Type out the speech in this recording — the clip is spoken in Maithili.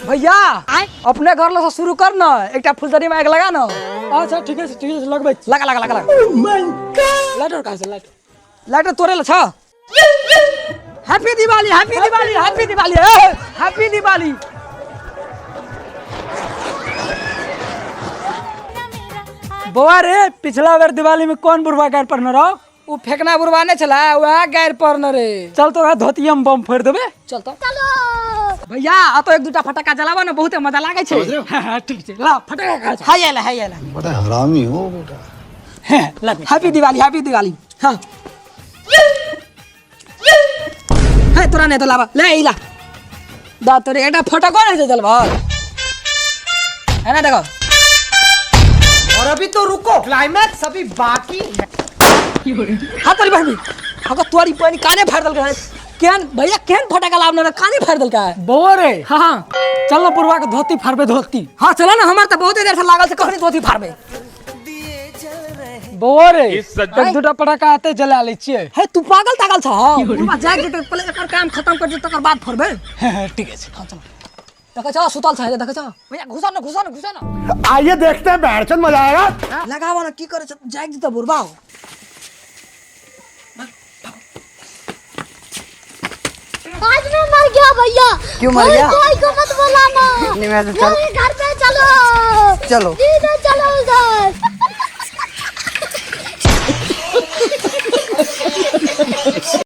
भैया, अपने घर से शुरू कर ना, एकटा फुलझड़ी में आगि लगा ना। अच्छा ठीक है, ठीक है, लगबै छी। लगा लगा लगा लगा। लाइटर कहाँ से? लाइटर। लाइटर तोरे ल छ। Happy Diwali, happy Diwali, happy Diwali, ए, हैप्पी दिवाली। बौआ रे, पिछला बेर दिवाली में कौन बुढ़वा गाड़ पर न रहो? उ फेकना बुढ़वा नहीं छला, वह गाड़ पर न रे। चल तोरा धोतिया में बम फोड़ देबे। चल तो भैया, आ तो एक दूटा फटाका जलावा ना, बहुते मजा लागे छै। हाँ, हाँ, ठीक छै, ला फटाका खा। हाय आला, हाय आला। बड़ा हरामी हो बेटा। हाँ, ला। Happy Diwali, happy Diwali. हाँ है, तोरा नहीं तो लावा, ले ई ला दा। तोरे एकटा फटाको नहीं छै जलभर है ना, देखो। और अभी तो रुको, क्लाइमैक्स अभी बाकी है। हाँ तोरी बहनी, अगर तोरी बहनी काने फाड़ देलकै है। केहन भैया, केहन फटाका लाबने रहे, काने फाड़ देलकै है। बौआ रे। हाँ हाँ। चल ना, बुढ़वा के धोती फाड़बे, धोती। हाँ चलो ना, हमार तो बहुत देर से लागल से कहनी धोती फाड़बे। बौआ रे, एक दूटा पटाखा आते जला लै छियै। हे, तू पागल तागल छ? बुढ़वा जाग जेतै, पहिले एकर काम खत्म कर तकर बाद फोड़बे। ठीक है। हाँ चलो, देखै छ, सुतल छ, देखै छ। भैया, घुसा न, घुसा न, घुसा न। आइए देखते हैं, बैठचंद मजा आएगा। लगावा न, की करे छ, जाग जेतै बुढ़वा। आज मैं मर गया भैया। क्यों मर गया? कोई को मत बुलाना। नहीं, मैं तो चल- मेरे घर पे चलो। चलो। सीधे